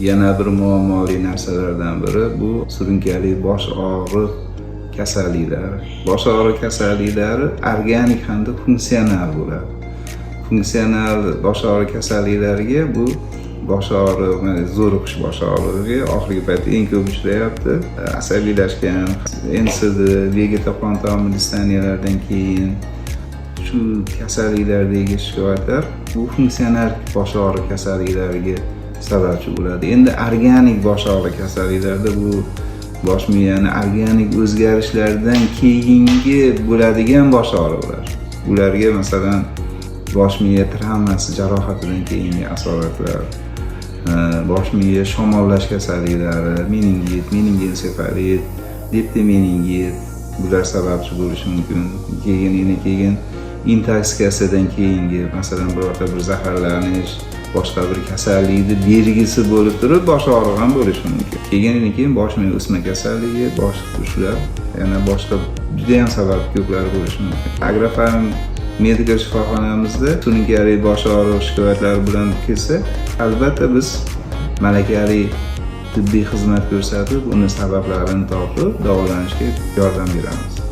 Yana bir muammoli narsalardan biri bu surunkali bosh og'riq kasalliklari. Bosh og'riq kasalliklari organik hamda funksional bo'ladi. Funksional bosh og'riq kasalliklariga bu bosh og'riq, mana zo'riqish bosh og'rig'i oxirgi paytda eng ko'p uchrayapti. Asabiylashgan, НСД, vegeto-qon tomir distoniyalardan keyin shu kasalliklardagi shikoyatlar bu funksional bosh og'riq kasalliklariga sababchi bo'ladi. Endi organik bosh og'riq kasalliklarda bu bosh miyani organik o'zgarishlardan keyingi bo'ladigan bosh og'riqlar. Ularga, masalan, bosh miya travmasi, jarohatidan keyingi asoratlar, bosh miya shamollash kasalliklari, meningit, meningoensefalit, leptomeningit, bular sababchi bo'lishi mumkin. Keyin yana keyin intoksikatsiyadan keyingi, masalan, birorta bir zaharlanish, boshqa bir kasallikni belgisi bo'lib turib bosh og'rig'i ham bo'lishi mumkin. Keyin yana keyin bosh miya o'sma kasalligi, bosh shular, yana boshqa judayam sabab ko'plari bo'lishi mumkin. Agrofarm Medical shifoxonamizda surunkali bosh og'riq shikoyatlari bilan kelsa, albatta biz malakali tibbiy xizmat ko'rsatib, uni sabablarini topib, davolanishga yordam beramiz.